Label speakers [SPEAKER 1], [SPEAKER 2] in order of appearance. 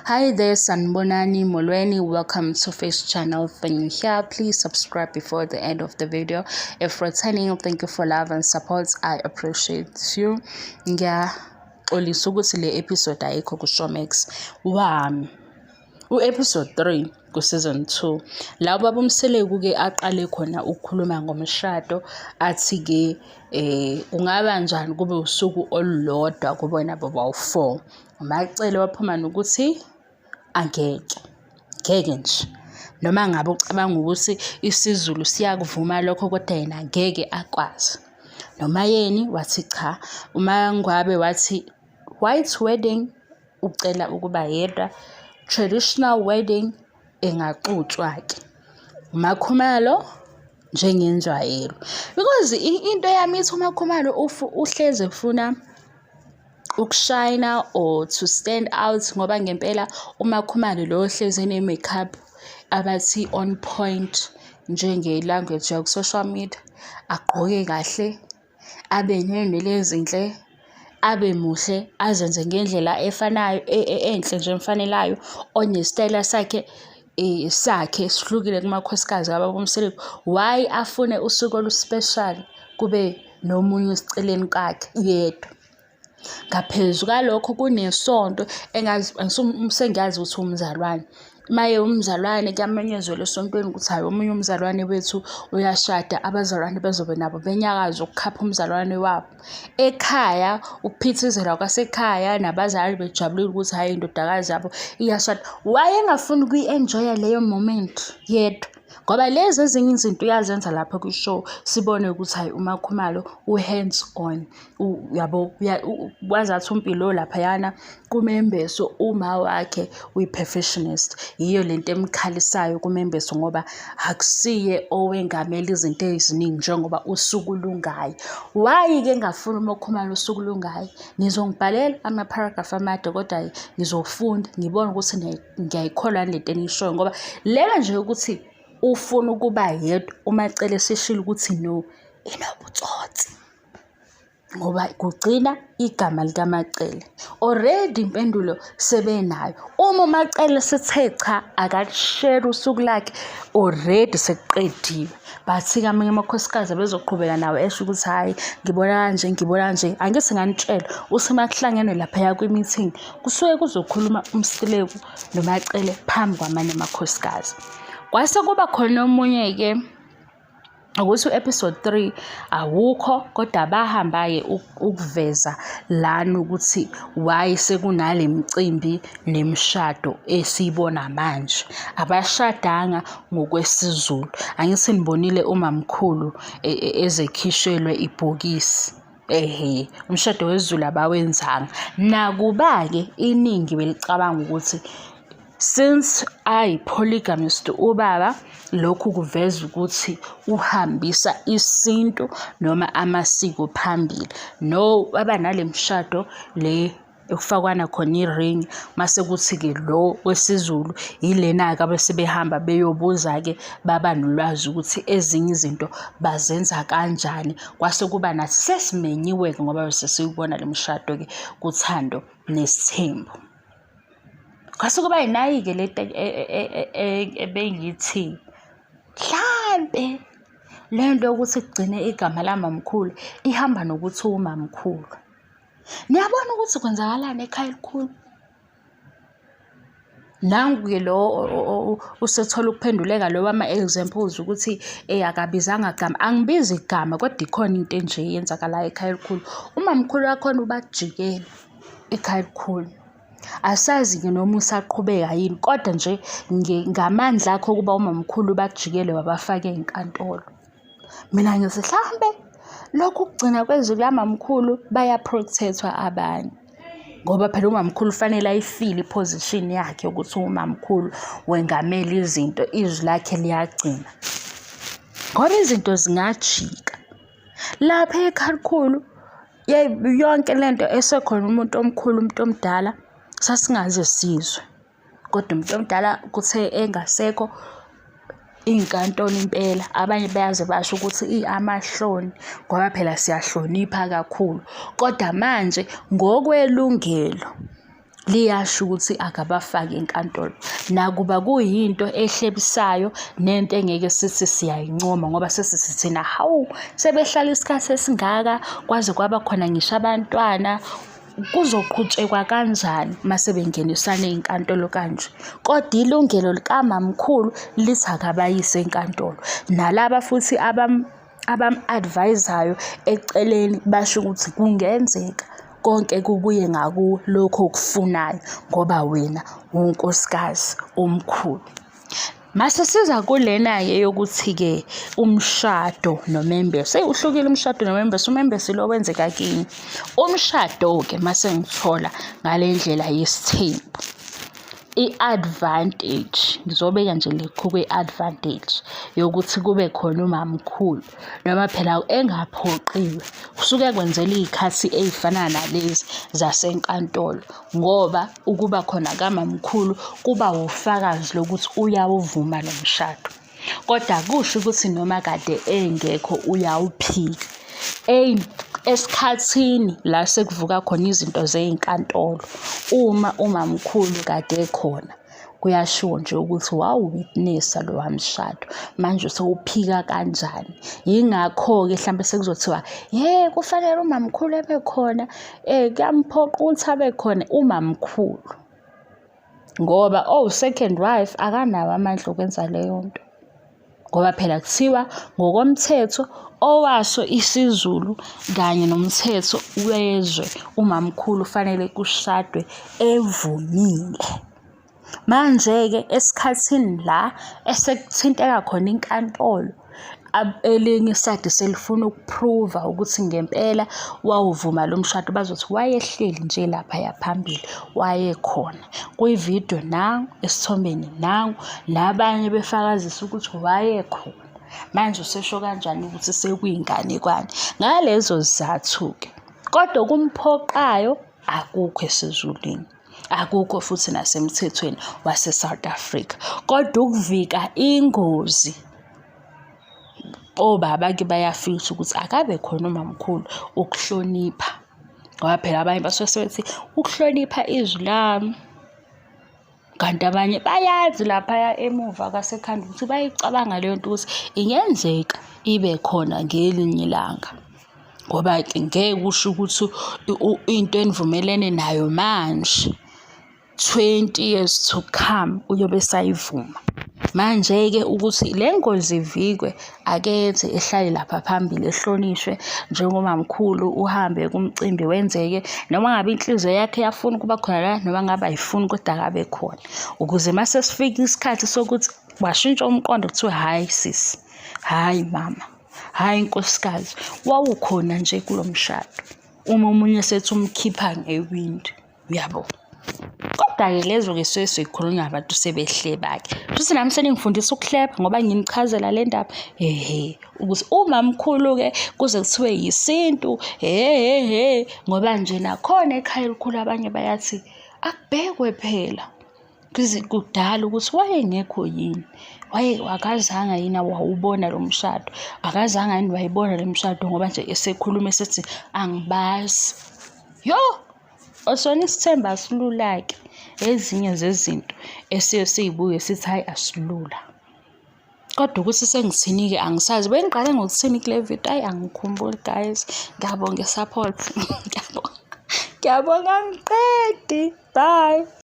[SPEAKER 1] Hi there, Sanbonani Molweni. Welcome to Face Channel. When you're here, please subscribe before the end of the video. If returning, thank you for love and support. I appreciate you. Ngiyaxolisa ukuthi le episode ayikho ku-Showmax wami. U-episode 3 ku-season 2 la ubaba uMseleku-ke aqale khona ukukhuluma ngomshado, athi-ke kungaba njani kube usuku olulodwa kubona bobawu-4. UMaCele waphuma nokuthi angeke, ngeke nje. Noma ngabe ucabanga ukuthi isiZulu siyakuvuma lokho, kodwa yena angeke akwazi. NoMaYeni wathi cha. UMaNgwabe wathi white wedding ucela ukuba yedwa, traditional wedding engaxutshwa-ke. UMaKhumalo njengenjwayelo, because into yami ithi uMaKhumalo uhlezi efuna ukushayina or to stand out, ngoba ngempela uMaKhumalo lo ohlezi ene-makeup abathi on point njenge-language yaku-social media, agqoke kahle, abe ney'nwele ezinhle, abe muhle, azenze ngendlela efanayo, enhle nje emfanelayo, onesitayela sakhe sakhe esihlukile kumakhosikazi kababa uMseleku. Why afune usuku olu-special kube nomunye eceleni kwakhe yedwa? Ngaphezu kwalokho kunesonto engazi, sengiyazi ukuthi umzalwane. Maye umzalwane kuyamenyezelwa esontweni ukuthi hhayi, omunye umzalwane wethu uyashada, abazalwane bezobe nabo benyakaza ukukhapha umzalwane wabo. Ekhaya ukuphithizela kwasekhaya nabazali bejabulile ukuthi hhayi, indodakazi yabo iyashada. Why engafuni ukuyi-enjoy-a leyo moment yedwa? Ngoba lezi ezinye izinto uyazenza lapha kwi-show, sibone ukuthi hhayi, uMaKhumalo u-hands on, uyabo, wazathi uMpilo laphayana kuMembeso, uma wakhe uyi-perfectionist. Yiyo lento emkhalisayo kuMembeso, ngoba akusiye owengamela izinto eziningi njengoba usuku lungayi. Why-ke engafuni uMaKhumalo usuku lungayi? Nizongibhalela ama-paragraph amade, kodwa ngizofunda ngibone ukuthi ngiyayikholwa yini lento eniyishoyo, ngoba lena nje yokuthi ufuna ukuba yedwa, uMaCele eseshilo ukuthi no, inobutsotsi. Ngoba kugcina igama likaMaCele. Already impendulo sebenayo. Uma uMaCele sethe cha, akakusheri usuku lakhe, already sekuqediwe. Bathi-ke amanye amakhosikazi abezoqhubeka nawo esho ukuthi hhayi, ngibona kanje, ngibona kanje. Angithi nganitshela uthi uma kuhlangenwe laphaya kwi-meeting kusuke kuzokhuluma uMseleku noMaCele phambi kwamanye amakhosikazi. Kwase kuba khona omunye-ke ukuthi u-episode 3 awukho, kodwa bahamba-ke ukuveza lana ukuthi why sekunale micimbi nemishado esiyibona manje. Abashadanga ngokwesiZulu. Angithi nibonile umamkhulu ezekhishelwe ibhokisi. Ehhe, umshado wesiZulu abawenzanga. Nakuba-ke iningi belicabanga ukuthi since ayi-polygamist ubaba, lokhu kuveza ukuthi uhambisa isintu noma amasiko phambili. No, baba nale mishado le ekufakwana khona i-ring, mase kuthi-ke lo wesiZulu yilena-ke abese behamba beyobuza-ke, baba nolwazi ukuthi ezinye izinto bazenza kanjani. Kwase kuba nathi sesimenyiwe-ke ngoba bese siyibona le mishado-ke kuThando Nesithembu. Kwase kuba yinayi-ke lento ebengithi mhlampe le nto yokuthi kugcine igama lamamkhulu ihamba nokuthi umamkhulu. Niyabona ukuthi kwenzakalani ekhaya elikhulu? Nangu-ke lo usethola ukuphenduleka lo wama-examples ukuthi akabizanga gama. Angibizi igama kodwa ikhona into enje eyenzakalayo ekhaya elikhulu. Umamkhulu wakhona ubajikele ekhaya elikhulu. Asazi-ke noma usaqhubeka yini, kodwa nje ngamandla akhe okuba umamkhulu bakujikele wabafaka ey'nkantolo. Mina ngithi hlampe lokhu kugcina kwezwi likamamkhulu baya-protect-wa abanye, ngoba phela umamkhulu kufanele ayifile i-position yakhe ukuthi umamkhulu wengamele izinto, izwi lakhe liyagcina. Ngoba izinto zingajika. Lapha ekhaya elikhulu yonke lento esekhona umuntu omkhulu, umuntu omdala, sasingaze sizwe. Kodwa umuntu omdala kuthe engasekho iy'nkantolo impela, abanye bayaze basho ukuthi amahloni ngoba phela siyahlonipha kakhulu. Kodwa manje ngokwelungelo Liyasho ukuthi akabafake enkantolo. Nakuba kuyinto ehlebisayo nento engeke sithi siyayincoma ngoba sesithi thina hawu sebehlala isikhathi esingaka kwaze kwaba khona ngisho abantwana kuzoqhutshekwa kanjani uma sebengenisana ey'nkantolo kanje. Kodwa ilungelo likamamkhulu lithi akabayise enkantolo. Nalaba futhi abam-advise-ayo eceleni basho ukuthi kungenzeka konke kubuye ngakuwe lokhu okufunayo ngoba wena uwunkosikazi omkhulu. Mase siza kulena-ke yokuthi-ke umshado nomembeso. Eyi uhlukile umshado nomembeso, umembeso ilo wenzeka kini. Umshado-ke mase ngithola ngale ndlela yesithembu. I-advantage, ngizobeka nje lekhu kwe-advantage yokuthi kube khona umamkhulu noma phela engaphoqiwe kusuke kwenzela iy'khathi ey'fana nalezi zasenkantolo ngoba ukuba khona kamamkhulu kuba wufakazi lokuthi uyawuvuma lo mshado. Kodwa akusho ukuthi noma kade engekho uyawuphika. Esikhathini la sekuvuka khona izinto zey'nkantolo, uma umamkhulu kade ekhona, kuyashiwo nje ukuthi wawu-witness-a lowa mshado, manje usewuphika kanjani? Yingakho-ke hlampe sekuzothiwa, ye kufanele umamkhulu ebe khona, kuyamphoqa ukuthi abe khona umamkhulu. Ngoba owu-second wife akanawo amandla okwenza leyo nto. Ngoba phela kuthiwa ngokomthetho owaso isiZulu kanye nomthetho wezwe umamkhulu fanele kushadwe evumile. Manje-ke esikhathini la esekuthinteka khona inkantolo, elinye isayidi selifuna ukuphruva ukuthi ngempela wawuvuma lo mshado, bazothi wayehleli nje laphaya phambili, wayekhona. Kwividiyo nangu, esithombeni nangu, nabanye befakazisa ukuthi wayekhona. Manje usesho kanjani ukuthi sekuyinganekwane? Ngalezo zizathu-ke. Kodwa okumphoqayo akukho esiZulwini. Akukho futhi nasemthethweni wase-South Africa. Kodwa ukuvika ingozi, obaba-ke bayafisa ukuthi akabe khona umamkhulu ukuhlonipha. Ngoba phela abanye basuke sebethi ukuhlonipha izwi lami. Kanti abanye bayazi laphaya emuva kwasekhanda ukuthi bayicabanga leyo nto ukuthi ingenzeka ibe khona ngelinye ilanga. Ngoba-ke ngeke usho ukuthi into enivumelene nayo manje 20 years to come uyobe esayivuma. Manje-ke ukuthi le ngozi ivikwe akenze ehlale lapha phambili ehlonishwe njengomamkhulu uhambe kumcimbi wenzeke noma ngabe inhliziyo yakhe iyafuna ukuba khona la noma ngabe ayifuni kodwa akabe khona ukuze uma sesifika isikhathi sokuthi washintsha umqondo kuthiwe hhayi sisi, hhayi mama, hhayi nkosikazi, wawukhona nje kulo mshado. Uma omunye esethi umkhipha ngewindi. Uyabo? Kodwa-ke lezo-ke suke sey'khulunywa abantu sebehleba-ke. Shuthi nami seningifundisa ukuhleba ngoba nginichazela le ndaba. Ehhe, ukuthi umamkhulu-ke kuze kuthiwe yisintu, hhe ngoba nje nakhona ekhaya elikhulu abanye bayathi akubhekwe phela. Kudala ukuthi wayengekho yini, waye akazange yini wawubona lo mshado, akazange yini wayibona le mishado ngoba nje esekhuluma esethi angibazi. Yoh! Sona isithembu asilula-ke, ezinye zezinto esiye siy'buke sithi hhayi asilula. Kodwa ukuthi sengithini-ke angisazi. Bengiqale ngokuthini kule video? Hhayi angikhumbuli guys. Ngiyabonga i-support. Ngiyabonga. Ngiyabonga angiqedi. Bye.